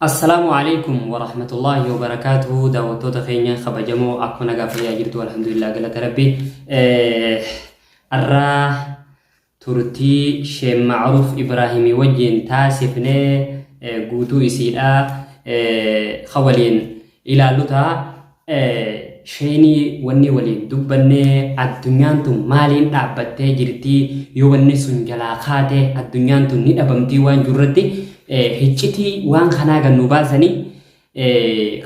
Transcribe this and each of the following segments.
Assalaamu Aleykum Warahmatullaahi Wabarakaatuhu Daawwattoota keenya kabajamoo akkuma nagaa fayyaa jirtu alhamdulillah galata rabbi arraa turtii Sheek Ma'ruuf Ibraahimii wajjin taasifne guutuu isiidha ka waliin ilaallu ta'a. Sheenii wanni waliin dubbanne addunyaan tun maaliin dhaabbattee jirti yoo wanni sun jalaa kaate addunyaan tun ni dhabamtii waan jirurratti hiccitii waan kanaa gad nu baasanii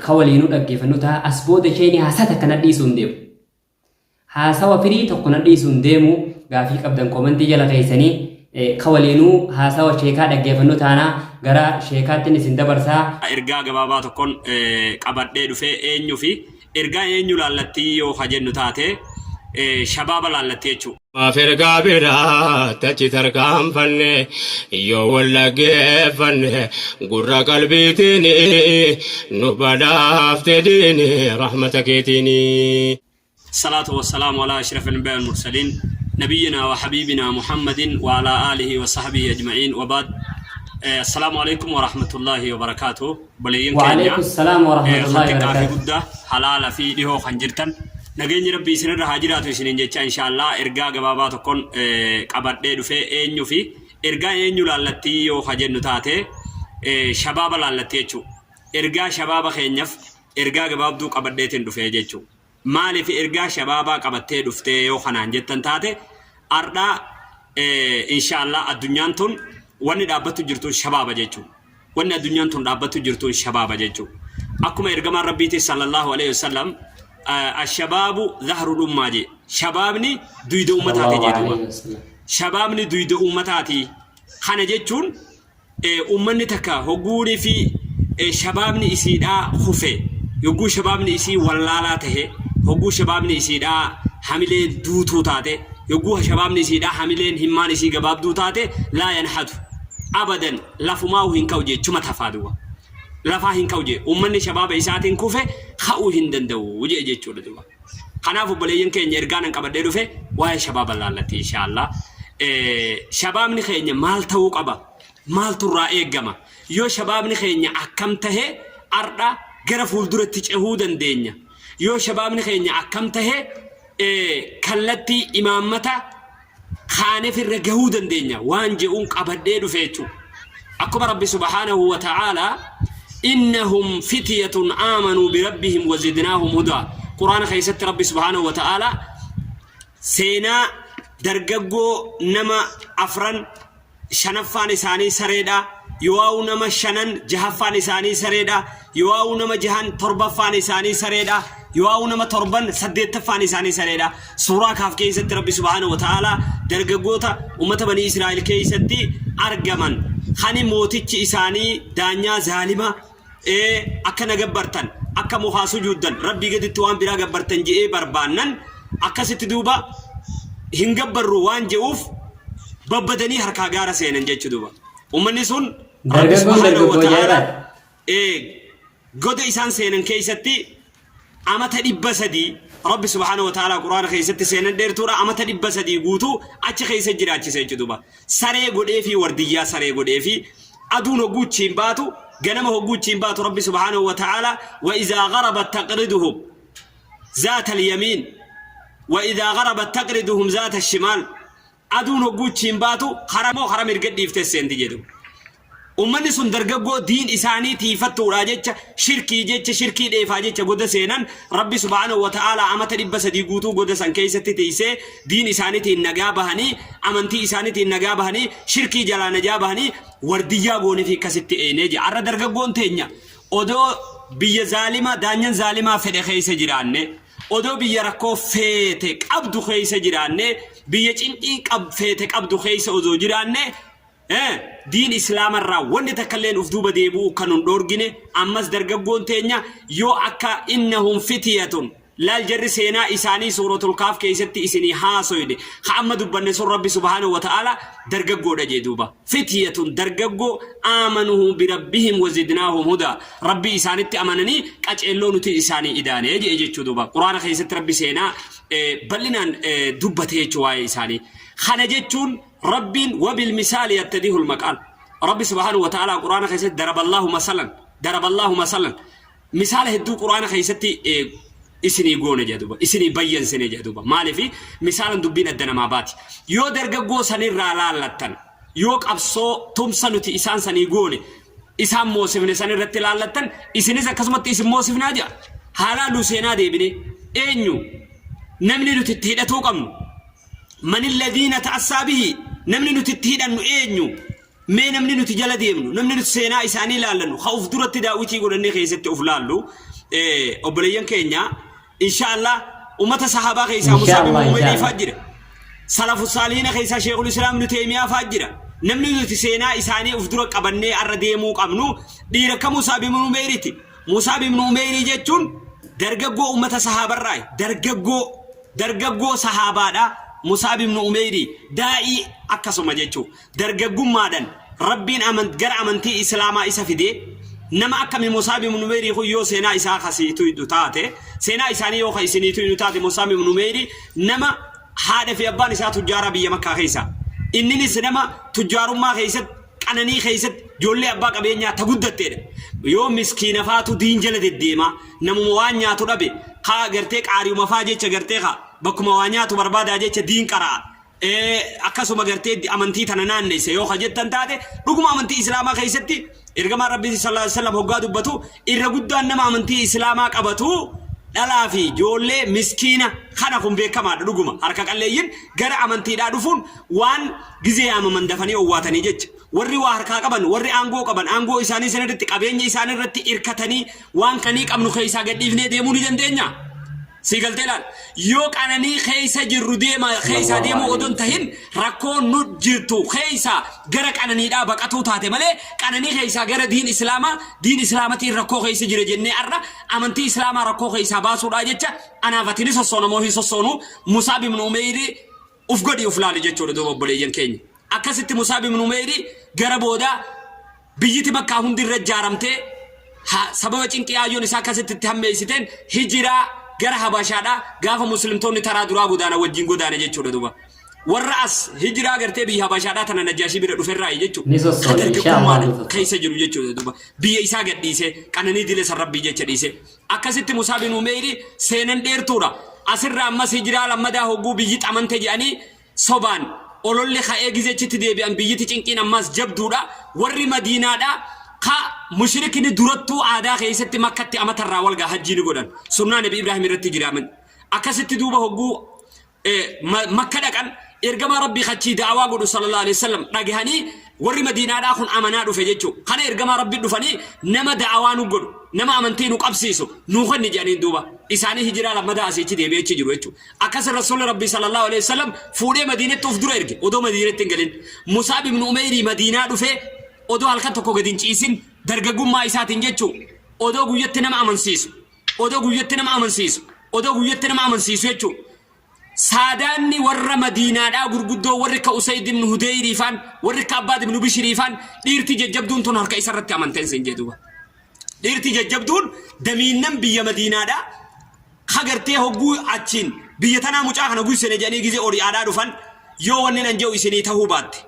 ka waliinuu dhaggeeffannu ta'a as booda sheenii haasaa takka na dhiisuu hin deemu. Haasawa firii tokko na dhiisuu hin deemu gaafii qabdan koomentii jala keessanii ka waliinuu haasawa sheekaa dhaggeeffannu taana gara sheekaattin isin dabarsaa. Ergaa gabaabaa tokkon qabadhee dhufe eenyufi ergaa eenyu laallattii yoo ka jennu taate shabaaba laallatti jechuu. Maaf ergaa biraatti achi tarkaanfanne yoo wal dhaggeeffanne gurra qalbiitiin nu badhaafte diini rahmata keetiin. Salaatu wassalaamu alaa ashrafil anbiyaa wal mursaliin nabiyyinaa wa habiibinaa Muhammadin wa alaa aalihi wa sahbihi ajma'iin wa baad. Assalaamu alaikum wa rahmatullaahi wa barakaatuh. Obboleeyyan keenya Wa'alaikum salaam wa rahmatullahi xiqqaa fi wa barakatuh. guddaa halaala fi dhihoo kan jirtan nageenyi rabbii isinirra haa jiraatu isiniin jecha inshaallah ergaa gabaabaa tokkon qabadhee dhufee eenyu fi ergaa eenyu laallattii yoo ka jennu taate shabaaba laallatti jechuu ergaa shabaaba keenyaf ergaa gabaabduu qabadheetiin dhufee jechuu Maaliif ergaa shabaabaa qabattee dhuftee yoo kanaan jettan taate ardha inshaallah addunyaan tun wanni dhaabbattu jirtuun shabaaba jechuu. Wanni addunyaan tun dhaabbattu jirtuun shabaaba jechuu. Akkuma ergamaan rabbiitis sallallahu alaihi wasallam ashabaabu zahrul ummaa jee. Shabaabni duyda ummataati Sallallahu jee duuba. alaihi wasallam. Shabaabni duyda ummataati. Kana jechuun Ummanni takka hogguunii fi shabaabni isiidhaa kufe, yogguu shabaabni isii wallaalaa tahe, hogguu shabaabni isiidhaa hamileen duutuu taate, yogguu shabaabni isiidhaa hamileen himmaan isii gabaabduu taate, laa yanhadu abadan lafumaahu hin ka'u jechuma tafaa duuba. Lafaa hin ka'u jee. Ummanni shabaaba isaatiin kufe ka'uu hin danda'u jee jechuudha duuba. Kanaaf obboleeyyan keenya ergaan an qabadhee dhufe waa'ee shabaaba laallatti inshaallah. Shabaabni keenya maal ta'uu qaba? Maaltu irraa eegama? Yoo shabaabni keenya akkam tahe ardha gara fuulduratti cehuu dandeenya? Yoo shabaabni keenya akkam tahe kallattii imaammata kaanef irra gahuu dandeenya waan je'uun qabadhee dhufe jechuudha. Akkuma Rabbi subhaanahu wa ta'aalaa innahum fityatun aamanuu birabbihim wa zidnaahum hudaa. Quraana keessatti Rabbi subhaanahu wa ta'aalaa seenaa dargaggoo nama afran shanaffaan isaanii sareedha. Yo'aawu nama shanan jahaffaan isaanii sareedha. Yo'aawu nama jahan torbaffaan isaanii sareedha. Yo'aawu nama torban saddeettaffaan isaanii sareedha. Suuraa Kaaf keessatti Rabbi subhaanahu wa ta'aalaa dargaggoota ummata Banii Israa'el keessatti argaman kani mootichi isaanii daanyaa zaalima ee akka na gabbartan akka mukaa sujuuddan rabbii gaditti waan biraa gabbartan je'ee barbaannan akkasitti duuba hin gabbarru waan je'uuf babbadanii harkaa gaara seenan jechu duuba ummanni sun rabbi Dargaggoon subhaanahu wa dargaggoo ta'ala ajaa'ibaati. ee goda isaan seenan keessatti amata 300 Rabbi subhaanahu wa ta'ala quraana keessatti seenan dheertuudha amata 300 guutuu achi keessa jiraachise jechuudha duuba saree godhee fi wardiyyaa saree godhee fi aduun hogguu achiin baatu ganama hogguu achiin baatu Rabbi subhaanahu wa ta'ala wa izaa gharabat taqriduhum zaata al-yamiin wa izaa gharabat taqriduhum zaata al-shimaal Aduun hogguu achiin baatu kara moo kara mirga dhiiftee seenti jedhu. Ummanni sun dargaggoo diin isaanii tiifattuudhaa jecha shirkii jecha shirkii dheefaa jecha goda seenan Rabbi subhaanahu wa ta'aalaa amata 300 guutuu goda san keessatti tiisee diin isaaniitiin nagaa bahanii amantii isaaniitiin nagaa bahanii shirkii jalaa najaa bahanii wardiyyaa goonee fi akkasitti eenee jira. Har'a dargaggoon teenya odoo biyya zaalimaa daanyan zaalimaa fedhe keessa jiraanne Odoo biyya rakkoo feete qabdu keessa jiraannee, biyya cinqii qab, feete qabdu keessa odoo jiraannee, eh, diin islaamarraa wanni takkalleen uf duuba deebi'uu kan nun dhoorgine, ammas dargaggoon teenya yoo akka innahum fityatun laal jarri seenaa isaanii suuratul kaaf keessatti isinii haasoyne ka amma dubbanne sun rabbi subhaanahu wa ta'ala dargaggoodha jee duuba fityatun dargaggoo aamanuhu birabbihim wazidnaahum hudaa Rabbii isaanitti amananii qaceelloo nuti isaanii idaane je'e jechuu duuba. Quraana keessatti Rabbi seenaa bal'inaan dubbate jechuu waa'ee isaanii. Kana jechuun Rabbiin wabil misaali yattadihul maqaal. Rabbi subhaanahu wa ta'aalaa Quraana keessatti daraballahu masalan. Daraballaahu masalan misaala hedduu Qur'aana keessatti isinii goone jedha duuba. Isinii bayyansine jedha duuba. Maaliif misaalan dubbiin adda namaa baati. Yoo dargaggoo sanirraa laallattan, yoo qabsoo tumsa nuti isaan sanii goone isaan moosifne san irratti laallattan, isinis akkasumatti isin moosifnaa jedha. Haa laallu seenaa deebine eenyu namni nuti itti hidhatuu qabnu? Manilladhii nata'assaa bihi, namni nuti itti hidhannu eenyu? Mee namni nuti jala deemnu, namni nuti seenaa isaanii ilaallannu, ka uf duratti daawwitii godhannee keessatti uf laallu, obboleeyyan keenya, insha Allah ummata sahaabaa keessaa Musaa bin Inshallah, Umayrii inshallah. faa jira. Salafu saalihiina keessaa Sheekul Islaam Ibnu Teeymiyaa faa jira. Namni nuti seenaa isaanii uf dura qabannee arra deemuu qabnu dhiira akka Musaa bin Umayriiti. Musaa bin Umayrii jechuun dargaggoo ummata sahaabarraa dargaggoo dargaggoo sahaabaadha. Musaab ibn Umeyrii daa'ii akkasuma jechuu dargaggummaadhan Rabbiin gara amantii Islaamaa isa fidee nama akkami Musaab ibn Umeyrii kun yoo seenaa isaa ka sii tuydu taate, seenaa isaanii yoo ka isinii tuynu taate, Musaab ibn Umeyrii nama haadha fi abbaan isaa tujjaaraa biyya Makkaa keessa. Inninis nama tujjaarummaa keessatti qananii keessatti ijoollee abbaa qabeenyaa ta guddatteedha. Yoo miskiina faatu diin jala deddeemaa namuma waan nyaatu dhabe kaa gartee qaariuma faa jecha gartee kaa bakkuma waa nyaatu barbaadaa jecha diin qara'a. Akkasuma gartee amantii tana naannessa yoo ka jettan taate, dhuguma amantii Islaamaa keessatti ergamaan Rabbii sallallahu alaihi wasallam hoggaa dubbatu irra guddaan nama amantii Islaamaa qabatu dhalaa fi ijoollee miskiina kana. Kun beekamaadha. Dhuguma harka qalleeyyin gara amantiidhaa dhufuun waan gizee yaamaman dafanii owwaatanii jecha warri waa harkaa qaban, warri aangoo qaban, aangoo isaanii san irratti, qabeenya isaanii irratti irkatanii waan qanii qabnu keessaa gadhiifnee deemuu ni dandeenya. Sii galtee laal. Yoo qananii keessa jirru deema keessaa deemuu odoo hin tahin rakkoon nu jirtu keessa gara qananiidhaa baqatuu taate malee, qananii keessaa gara diin Islaamaa, diin Islaamatiin rakkoo keessa jira jennee arra amantii Islaamaa rakkoo keessaa baasuudhaa jecha anaaf ati ni sossoona moo hin sossoonu? Musaab ibn Umeyri uf godhi uf laali jechuudha duuba obboleeyyan keenya. Akkasitti Musaab ibn Umeyri gara boodaa biyyiti Makkaa hundi irra ijaaramtee sababa cinqii aayyoon isaa akkasitti itti hammeessiteen hijiraa gara Habashaadha gaafa muslimtoonni taraa duraa godaana wajjin godaane jechuudha duuba. Warra as hijiraa gartee biyya Habashaadhaa tana Najaashii bira dhuferraayi jechuudha. Ni sossoona, Ka insha Allah dargaggummaadha ni sossoona. keessa jiru jechuudha duuba. Biyya isaa gadhiisee qananii dile san Rabbii jecha dhiisee. Akkasitti Musaa bin Umeyri seenan dheertuudha. Asirraa ammas hijiraa lammadaa hogguu biyyi xamante jedhanii sobaan ololli ka'ee gizee achitti deebi'an biyyiti cinqiin ammaas jabduudha. Warri Madiinaadha ka mushrikni durattuu aadaa keessatti Makkatti amatarraa wal gaha hajjii ni godhan. Sunnaa Nabi Ibraahim irratti jiraaman. Akkasitti duuba hogguu Makka dhaqan ergamaa Rabbii kachii da'awaa godhu sallallahu alaihi wasallam dhagahanii warri Madiinaadhaa kun amanaa dhufe jechuudha. Kana ergamaa Rabbii dhufanii nama da'awaa nu godhu, nama amantii nu qabsiisu nuu kenni jedhaniin duuba. Isaanii hijiraa lammadaa asii achi deebi'ee achi jiru jechuudha. Akkas Rasuulli Rabbii sallallahu alaihi wasallam fuudhee Madiinatti of dura erge odoo Madiinatti hin galin. Musaab ibn Umeyrii Madiinaa dhufee odoo halkan tokko gadi hin ciisin dargaggummaa isaatiin jechuudha. Odoo guyyatti nama amansiisu. Odoo guyyatti nama amansiisu. Odoo guyyatti nama amansiisu jechuudha. Saadaanni warra Madiinaadhaa gurguddoo warri akka Usayd ibn Hudeyrii faan, warri akka Abbaad ibn Bishrii faan, dhiirti jajjabduun tun harka isa irratti amanteen sin jee duuba. Dhiirti jajjabduun damiinnan biyya Madiinaadhaa ka gartee hogguu achiin biyya tanaa mucaa kana guysene jedhanii gizee ori'aadhaa dhufan, yoo wanni nan jedhu isinii tahuu baatte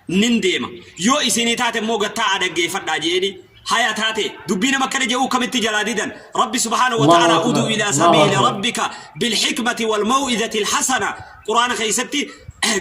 nin deema, yoo isinii taate immoo gad taa'aa dhaggeeffadhaa je'eeni. Haya taate dubbii nama akkana je'uu kamitti jalaa didan? Rabbi subhaanahu wa Allahu ta'ala akbar. uduu ilaa Allahu sabiili akbar. rabbika bilhikmati wal maw'izati alhasana. Quraana keessatti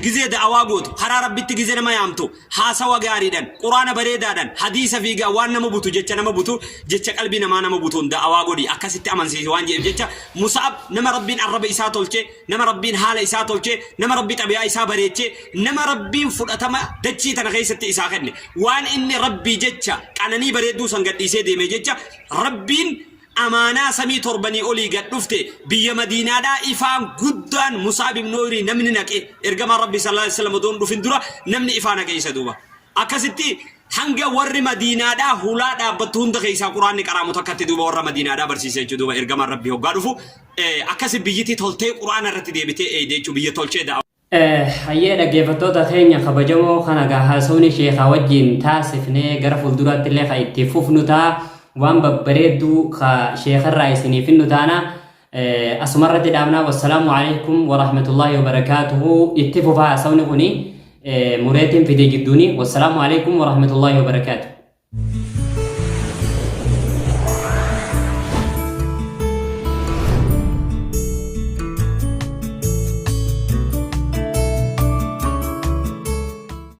gizee da'awaa gootu, karaa Rabbitti gizee nama yaamtu, haasawa gaariidhan, Quraana bareedaadhan, hadiisa fiigaa waan nama butu, jecha nama butu, jecha qalbii namaa nama butuun da'awaa godhi, akkasitti amansiisi waan je'eef jecha Musa'ab nama Rabbiin arraba isaa tolche, nama Rabbiin haala isaa tolche, nama Rabbi xabi'aa isaa bareeche, nama Rabbiin fudhatama dachii tana keessatti isaa kenne, waan inni Rabbii jecha qananii bareedduu san gadhiisee deeme jecha Rabbiin amaanaa samii torbanii olii gad dhufte biyya Madiinaadhaa ifaan guddaan Mus'ab ibn Umeyrii namni naqe ergamaan Rabbii sallallahu alaihi wasallam odoo hin dhufin dura namni ifaa naqe isa duuba. Akkasitti hanga warri Madiinaadhaa hulaa dhaabbattu hunda keessaa Quraanni qaraamu takkatti duuba warra Madiinaadhaa barsiise jechuudha duuba ergamaan Rabbii hoggaa dhufu akkasi biyyiti toltee Quraana irratti deebitee eeyde jechuudha biyya tolchee da'a. Hayyee dhaggeeffattoota keenya kabajamoo, kana gaa haasawni sheekaa wajjin taasifne gara fuulduraatti illee kan itti fufnu ta'a. Waan babbareedduu ka sheekarraa isiniif finnu taana. Asumarratti dhaabnaa. Wassalaamu alaikum warahmatullaahi wabarakaatuhu. Itti fufaa haasawni kuni mureetiin fide jidduuni. Wassalaamu alaikum warahmatullaahi wabarakaatuhu.